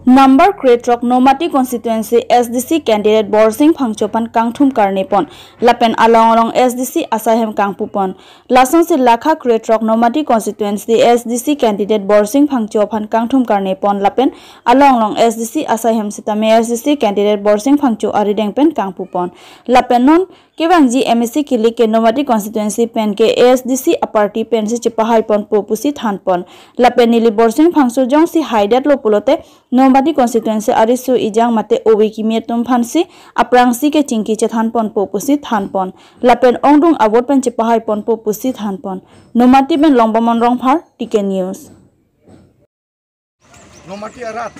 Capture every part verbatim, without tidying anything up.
Number krethrok Nomati constituency S D C candidate Borsing Phangcho aphan kangthum karne pon lapen along along S D C asai hem kangpu pon. Lasonsi lakha krethrok Nomati constituency S D C candidate Borsing Phangcho aphan kangthum karne pon lapen along along S D C asai hem sitame S D C candidate Borsing Phangcho arideng pen kangpu pon. Lapen non kevangji M A C kilik ke Nomati constituency pen ke A S D C aparty pensi chepahai ponpo pusi than pon. Lapen neli Borsing Phangcho jongsi haidetlo pulote Nomati constituency ariso ejang mate ove kimi atum aphansi aphrangsi ke chingki chethan ponpo pusi than pon. Lapen ongdung avote pen chepahai ponpo pusi than pon. Nomati pen Longbamon Rongphar, T K News. Nomati arat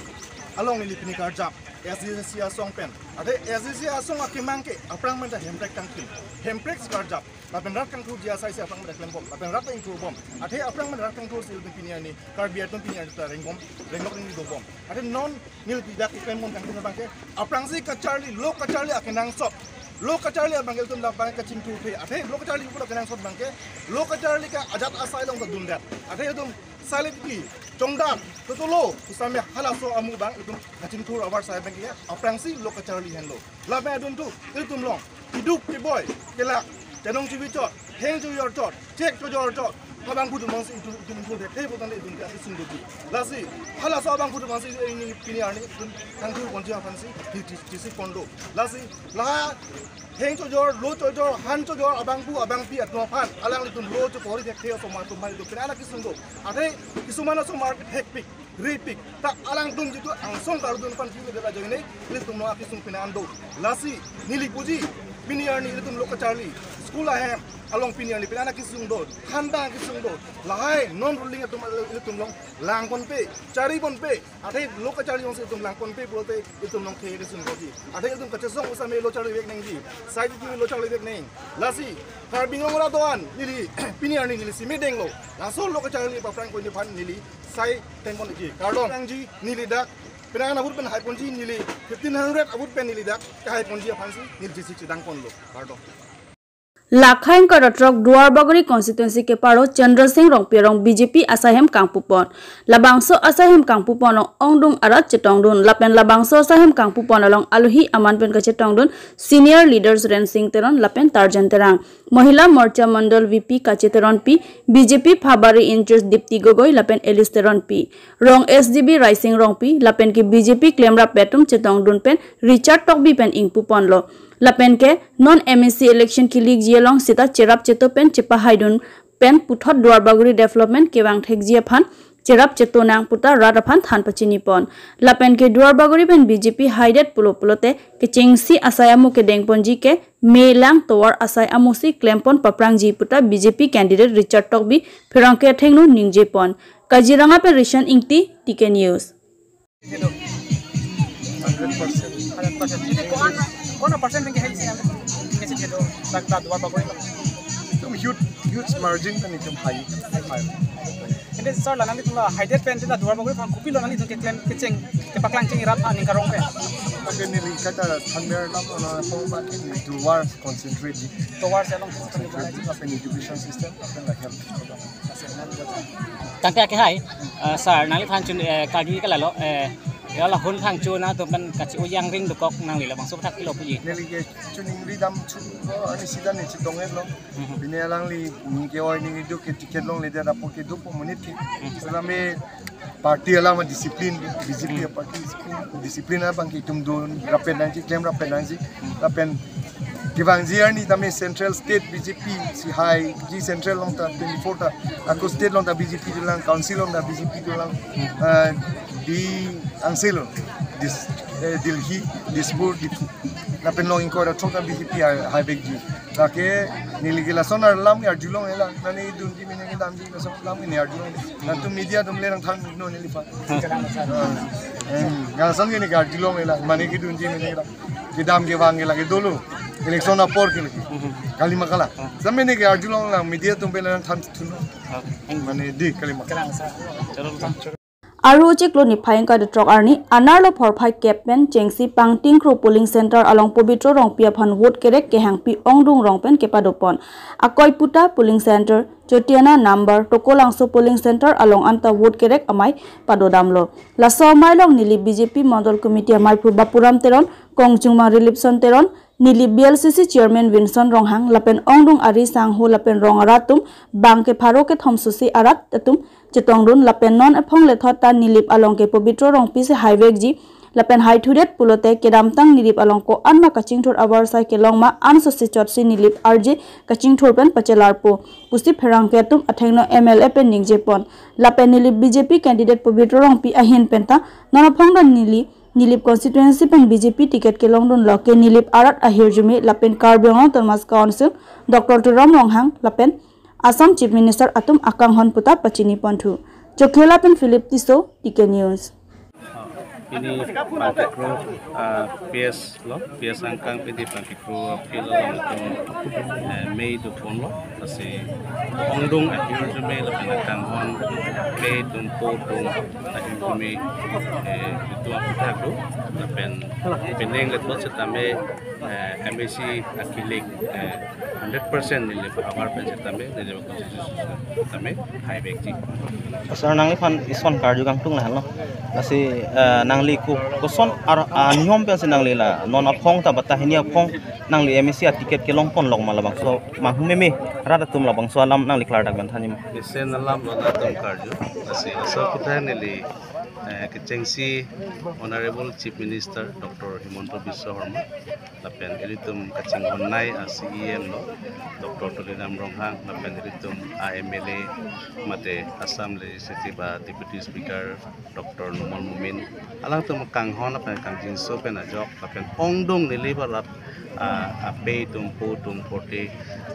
along neli pini karjap S D C asong pen. Athe S D C asong akemang ke aphrang menta Hemprek kangkim, Hemprek si karjap. Lapen rat kangthurji asai si aphrang menta klembom. Lapen rat ingthur bom. Athe aphrang menta rat kangthur si pini arni Karbi atum pini arni ta rengbom, renglok rengni dobom. Athe non neli tidak klembom kangthur abangke aphrangsi kacharli, lo kacharli akenangsot. Lo kacharli abangke tum abang kachingthurthe. Athe lo kacharli pulo kenangsot abangke lo kacharli ke ajat asai along ta dundet. Athe tum silently chongdam, tutulu, pusitame halaso amu abang itum kachingthur avar sai abangke aphrangsi lo kacharli henlo. Lapen adunthu itum along kiduk kiboi, kelak, chenong chibi chot, heng chojor chot, chek chojor chot, abangphu atum alongsi itum, itum ingthur det, hei botang le itum ke akesung doji. Lasi halaso abangphu atum alongsi ini pini arni itum kangthur ponji aphansi, di, di, disi pondo. Lasi la heng chojor, lo chojor, han chojor, abangphu abangpi atum aphan alanglitum lo chokori thekthe osomar atum aphan itum pini an akesung do. Athe kisuman osomar hekpik, ripik, ta alangtum jitu angsong kardun aphan pini dela joine, ilitum lo akesung pini an do. Lasi neli puji, pini arni ilitum lo kacharli, school ahem along pini arni pini an akesung do, than ta akesung do. Lahai non ruling atum ilitum along lang ponpe, chari ponpe. Athe lo kacharli jongsi itum lang ponpe pulote itum along khei kesung doji. Athe itum kachesong usitame lo charli vek nangji. Sai itum lo charli vek nang. Lasi Karbi Anglong arat do-an neli pini arni neli si medenglo. Laso lo kacharli paphrang ko-an aphan neli sai theng ponji. Kardom. Nangji neli dak pini an avote pen hai ponji, neli fifteen hundred avote pen neli dak kahai ponji aphansi neli disi chedang ponlo. Kardom. Lakha ingkoi ra throk Duarbagori constituency keparo Chandra Sing Rongpi arong B J P asai hem kangpu pon. Labangso asai hem kangpu pon along ongdung arat chetongdun lapen labangso asai hem kangpu pon along alohi aman pen kachetongdun senior leaders Rensing Teron lapen Tarjan Terang, Mahila Morcha Mandal V P Kache Teronpi, B J P Phabari in-charge Dipti Gogoi lapen Alice Teronpi, rong S D B Raising Rongpi lapen ke B J P klemrap atum chetongdun pen Richard Tokbi pen ingpu ponlo. Lapen ke non M A C election kilikji along sita cherap cheto pen chepahaidun pen puthot Duarbagori development kevang thekji aphan cherap cheto nang puta rat aphan than pachini pon. Lapen ke Duarbagori pen B J P haidet pulo pulote kechengsi asai amu kedeng ponji ke melang tovar asai amu si klem pon paprangji puta B J P candidate Richard Tokbi pherangke athengno ningje pon. Kaziranga pen Rishan Ingti, T K News. Hundred percent. Hundred percent. Hindi, kung ano, kung ano percent ang kahit siya, kasi kaya, nag-, nag-, Duarbagori lang. Itum huge, huge margin kan itum high, high. Hindi, sir, la nanglitum la, haidet pen, la Duarbagori aphan kopilo nanglitum keklem, kecheng, kepaklangcheng rat aning karong pen. Lapen neli kata thanmer alam, ano, po ba, neli tovar concentrate. Tovar si along concentrate. Lapen education system, lapen la health. Tangte akehai, eh, sir, nangliphan chun, eh, kagi kalalo, eh, ya la hon thang chun atum pen kachi-o jangring dokok nangli labangso athak kopilo puji. Neli ke choningri dam chun, oh, ani sida ne chitong lo. Mhm. Pini alangli, neke oi neke do ke ticket longledet apot ke dopo monit ke. Mhm. Selama party alama discipline, B J P, mhm, party discipline, discipline abangke itum dun rapet nangji, klemrap nangji, mhm, lapen kevangji arni tame central state B J P si haiji central along ta twenty-four ta, ako state along ta B J P dolang, council along ta B J P dolang, eh, di angse lo, dis, eh, Delhi, Dispur, Diphu. Lapen along ingkoi ra throk ta B J P hai, haivekji. Lake neli ke lason alam ke arjulong hela, nane dunji mene kedamji lason alam ke ne arjulong. Nangtum media atum le nangthan non neliphan. Ah, eh, nangsan ke ne ke arjulong hela, mane kedunji mene kedam. Kedam kevang ke lake dolo. Election apor ke lake. Kalima kala. Sampai ne ke arjulong la media atum pen nangthan thun. Mane di kalima. Aru chiklo niphai ingkoi ra throk arni, anerlo phorphai kep pen chengsi Pangtingkro polling center along Pobitro Rongpi aphan vote kerek kehangpi Ongdung Rong pen kepadopon. Akoiputa polling center, Chotiana number, Tokolangso polling center along anta vote kerek amei padodamlo. Laso amei along Nilip B J P Mandal Committee ameiphu Bapuram Teron, Kongchungma Rilipson Teron, Nilip B L C C Chairman Vinson Ronghang, lapen Ongdung ari sangho lapen rong arat atum, bang ke pharo kethom susi arat atum chetongdun, lapen non aphong lethot ta Nilip along ke Pobitro Rongpi si haivekji, lapen haithudet pulote kedamtang Nilip along ko-an ma kachingthur avarsai kelong ma, anso si chotsi Nilip arje kachingthur pen pachelarpo pusi pherangke atum athengno M L A pen ningjepon. Lapen Nilip B J P candidate Pobitro Rongpi ahin penta non aphong ta Nilip Nilip constituency pen B J P ticket kelongdunlo ke Nilip arat ahirjume lapen Karbi Anglong Autonomous Council Doctor Tuliram Ronghang lapen Assam Chief Minister atum akanghon puta pachiniponthu. Chokhela pen Philip Tisso, T K News. Pini Pangtikro, ah, P S lo, P S angkang pini Pangtikro field along itum, eh, mei doponlo, lasi Ongdung ahirjume lapen akanghon, ke atum po atum ahirjume, eh, itum aphuthak do, lapen pining lethot setame, eh, M A C akilik, eh, hundred percent Nilip ahavar pen setame, Nilip constituency setame haivekji. Sir, nangliphan ison karju kangtung lahenlo. Lasi, eh, nangli ko-, koson ar-, ah, niyom pensi nangli la non aphong ta bata hini aphong nangli M A C aticket kelongponlok ma, labangso manghumeme rat atum labangso alam nangli klardak pen thanji ma? Nesen alam lo latum karju. Lasi laso aphuthak neli, eh, kechengsi Honorable Chief Minister Doctor Himanta Biswa Sarma, lapen ilitum kachinghonnei a-C E M lo, Doctor Tuliram Ronghang, lapen ilitum a-M L A mate Assam Legislative a-Deputy Speaker Doctor Numal Momin, alangtum akanghon lapen kangjinso pen ajok, lapen Ongdung Nilip arat, ah, ape atum, po atum, porte,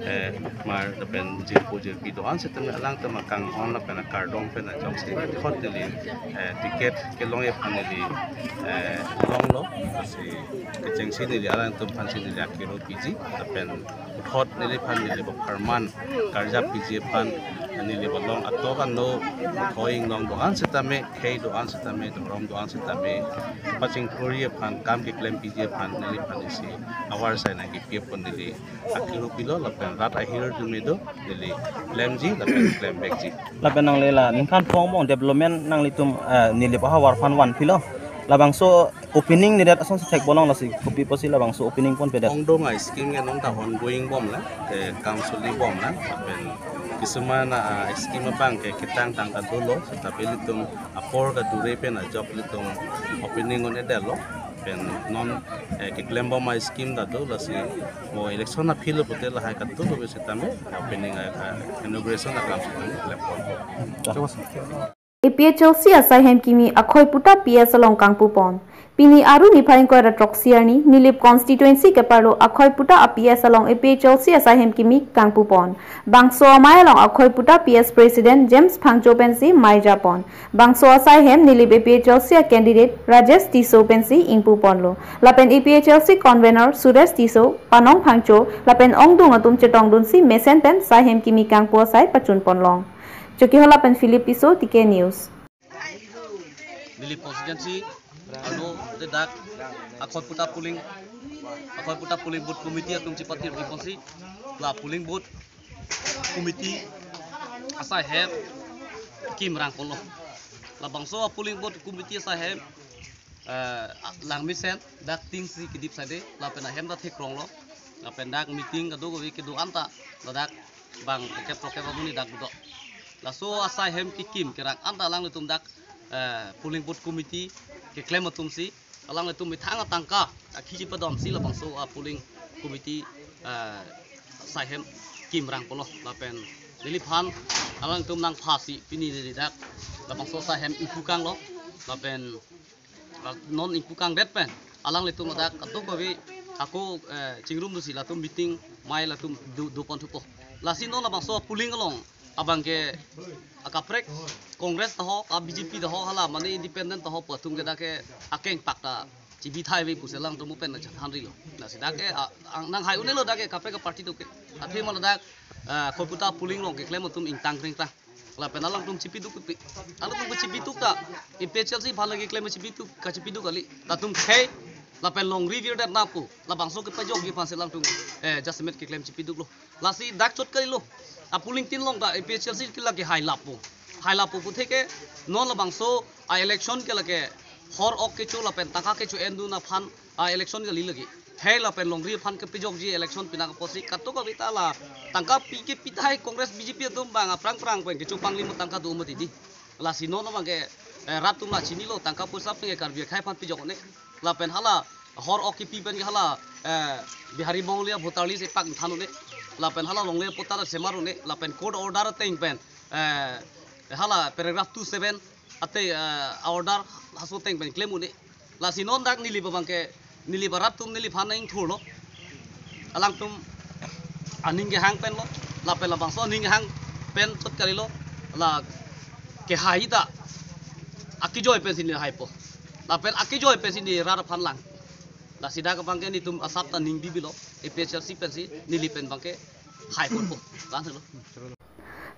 eh, mar lapen jirpo jirpi do-an setame alangtum akanghon lapen akardom pen ajoksi thot neli, eh, ticket kelongji aphan neli, eh, longlo, lasi kechengsi neli alangtum aphansi neli akiro piji, lapen puthot neliphan neli apharman karjap piji aphan neli along atok ano thoi inglong do-an setame, khei do-an setame, dhorom do-an setame, pachingthurji aphan, kam keklem piji aphan neliphan isi avarsai nangkepipon neli akiro pilo, lapen rat ahirjume do neli klemji lapen klemvekji. Lapen nangli la ningkan pho angbong development nanglitum, eh, Nilip ahavar aphan vanpilo. Labangso opening nedet asonsi thekponlong, lasi kopi pusi labangso opening ponpedet? Ongdung a-scheme ke non ta ongoing bomlo, eh, kam choli bomlo, lapen kisuman a-scheme abang ke ketang tangka dolo, seta ilitum apor kadure pen ajok ilitum opening un-edetlo, lapen non, eh, keklem bom a-scheme ta do, lasi mo election aphi lo pute lahai kadokave setame opening a, a, inauguration akam setame klemponpo. A P H L C asai hem kimi Akhoiputa P S along kangpupon. Pini Aru niphai ingkoi ra throksi arni Nilip constituency keparlo Akhoiputa a P S along A P H L C asai hem kimi kangpupon. Bangso amei along Akhoiputa P S President James Phangcho pensi mei japon. Bangso asai hem Nilip A P H L C a candidate Rajesh Tisso pensi ingpuponlo. Lapen A P H L C convener Suresh Tisso, Panong Phangcho, lapen ongdung atum chetongdunsi mesen pen sai hem kimi kangpu asai pachunponlong. Chokihola pen Philip Tisso, T K News. Nilip constituency arlo ladak Akhoiputa polling, Akhoiputa polling booth committee atum chipatiri ponsi, la polling booth committee asai hem kim rangponlo. Labangso polling booth committee asai hem, eh, langmesen dak tingsi kedip sade, lapen ahem ta thekronglo, lapen dak meeting kadokave kedo-an ta ladak bang packet packet amonit dak do. Laso asai hem kekim kerang anta alanglitum dak, eh, polling booth committee keklem atumsi, alanglitum methang atangka akhi chipadomsi labangso a polling committee, eh, asai hem kim rangponlo, lapen neliphan alanglitum nangphasi pini neli dak labangso asai hem ingpu kanglo, lapen non ingpu kangdet pen alanglitum ladak kadokave ako, eh, chingrum dosi latum meeting mei latum do, doponthupo. Lasi non labangso polling along abang ke akaprek Congress ta ho, a B J P ta ho, hala mane independent ta ho pu atum ke dak ke akeng pak ta chibithai ave pusi alangtum pen chethanrilo. Lasi dak ke, a, ang, nanghai un-elo dak ke kaprek a party atum ke. Athema ladak, eh, Akhoiputa polling along keklem atum ingtang kringtang. Lapen alangtum chipiduk pi. Alangtum chipiduk ta. A P H L C aphan lake keklem chipiduk kachipiduk kali. Latum khei. Lapen longri virdet napu. Labangso kepajokji aphansi alangtum, eh, jasemet keklem chipiduklo. Lasi dak chot kalilo. Apuling tin long ta A P H L C ke lake hai lapu. Hai lapu puthot ke non labangso a-election ke lake hor ok kecho lapen tangka kecho endun aphan a-election kali lake. Hai lapen longri aphan kepajokji election pinang apotsi katok kaveta la tangka pi ke pi tahai Congress B J P atum bang aphrang phrang pen kecho pangli mo tangka do mo didi. Lasi non abang ke, eh, rat atum la chinilo tangka poisa pen ke Karbi akhei aphan pajok ne. Lapen hala hor ok kepi pen ke hala, eh, Bihari Mongolia voter list epak than un-e. Lapen hala longle potar semar un-e. Lapen court order ateng pen, eh, hala paragraph two seven ate, eh, order haso ateng pen klem un-e. Lasi non dak neli abang ke, neli ba rat atum neliphan nangthurlo. Alangtum aning kehang penlo, lapen labangso aning kehang pen chot kalilo, la kehai ta akejoi pensi neli haipo. Lapen akejoi pensi neli rat aphan lang. Lasi dak abang ke netum asap ta ning bibilo, A P H L C pensi neli pen abang ke haiponpo. Lang selo.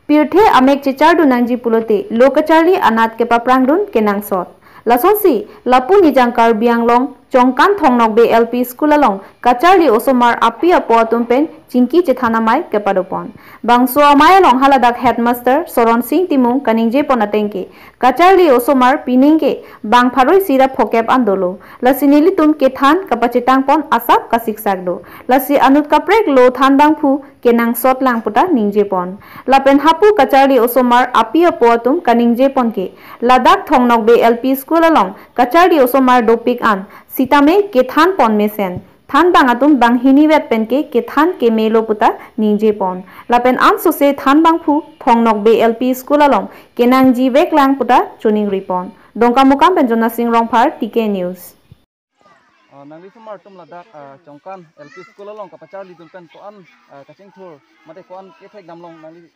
Pirthe amek chechardun nangji pulote lo kacharli anat kepaprangdun kenangsot. Lasonsi lapu Nijang Karbi Anglong Chongkan Thongnokbe L P School along kacharli osomar api apo atum pen chingki chethan amei kepadopon. Bangso amei along haladak headmaster Soron Sing Timung kaningjepon ateng ke kacharli osomar pining ke bang pharo isi ra phokep an dolo. Lasi nelitum kethan kapachetangpon asap kasiksak do. Lasi anut kaprek lo than bangphu kenangsot lang puta ningjepon. Lapen hapu kacharli osomar api apo atum kaningjepon ke ladak Thongnokbe L P School along kacharli osomar dopik an sitame kethanpon mesen. Than bang atum banghini vet pen ke kethan kemelo puta ningjepon. Lapen ansose than bangphu Thongnokbe L P School along kenangji vek lang puta choningripon. Dongkamukam pen Jona Sing Rongphar, T K News. Ah, nangli osomar atum ladak, ah, Chongkan L P School along kapacharlidun pen ko-an, ah, kachingthur mate ko-an kethek damlong nangli?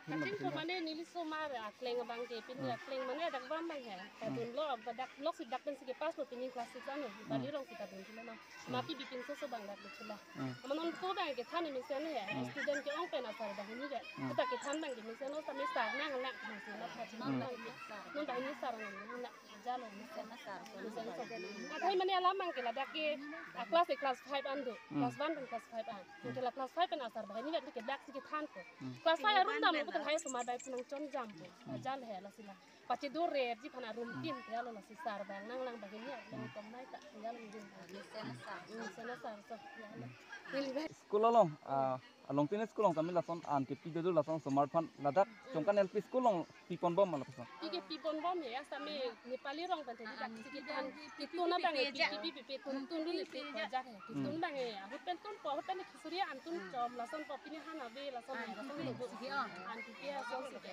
Kachingthur mane neli osomar akleng abang ke pini, hmm, akleng mane dak bam abang he. Hmm. Padunlo, dak lok si dak pensi kepass lo pini class six ano. Hmm. Bali rong si padun chula no. Hmm. Mati bikin soso abang dak chula. Hmm. Amat non ko abang kethan mesen he. Hmm. Student ke-ong pen asar banghini ke. Hmm. Kita kethan abang ke mesen lo, tame sar nanglang mesen lo. Hmm. Nang abang ke. Non banghini sar nanglang. Jalo, mesen asar. Mesen asar. Athai mane alam abang ke ladak ke, ah, class, eh, class five an do. Hmm. Class one pen class five an. Hmm. Ke la class five pen asar banghini vet ke dak si kethanpo. Hmm. Class five arum dampo, putar hai osomar bai pu nangchonjampo. Hmm. Jal he lasi la. Pachedorji aphan arum, hmm, tin te alo lasi sar abang nanglang banghini, hmm, nangkong nai ta. Jalo mungkin. Mesen asar. Hmm, mesen asar so. Jalo. Hmm. Neli bai. School along, ah, along tin school along tame lason an kepi dodo lason osomar aphan ladak, hmm, Chongkan L P School along piponbom ma lapuson? Pi ke piponbom he, asame Nepali rong pen tadi dak si kethan, ketun abang he, pi, pi, pi, pi, tun, tun dun pi ko ajak he. Ketun abang he, ahut pen tunpo, ahut pen kisuri an tunchom, lasonpo pini han ave, lason he, lason logo. An pi ke ason si ke.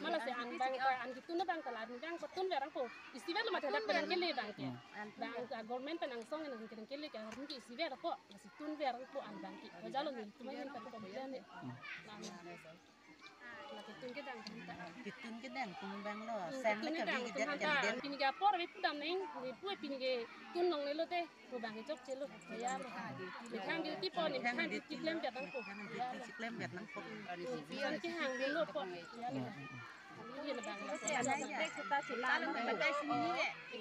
Mala si an abang ta, an ketun abang ta la, an abang ta tunver nangpo. Isivet lo mate dak pen kele abang ke. Hmm. Abang, ah, government pen angsong nang kele ke, an ke isivet po, lasi tunver nangpo an abang ke. Jalo nelitum ahin ta ko bilan ne. Hmm. La, la. La ketun kedang tum ta. Ketun kedang tum abang lo. Hmm, sen ketun le kedang kabi tum kedet han ta. Kedet. Pini ke apor ave pudam neng, ne pu pini ketun longle lote, pu abang ke chokche lo. Ya lo. Mekhang duty po, ne mekhang duty klemdet nangpo. Mekhang duty klemdet nangpo. Hmm. Mekhang kehang dolo po. Ya lo. Hmm. Iya lo abang lo. Iya, iya.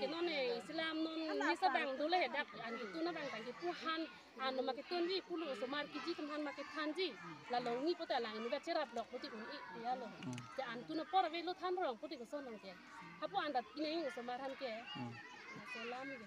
Ke non ne Islam non nisa abang dolo he dak an ketun abang ta ke pu han. An ma ketunji pulo osomar kiji atum han ma kethanji. La longni pote alang inut cherap lok poti un-e ya lo. Hmm. Te an tun apor ave lo than rong poti koson nang ke. Hapu an dak kineng osomar han ke. Hmm. Selam ke.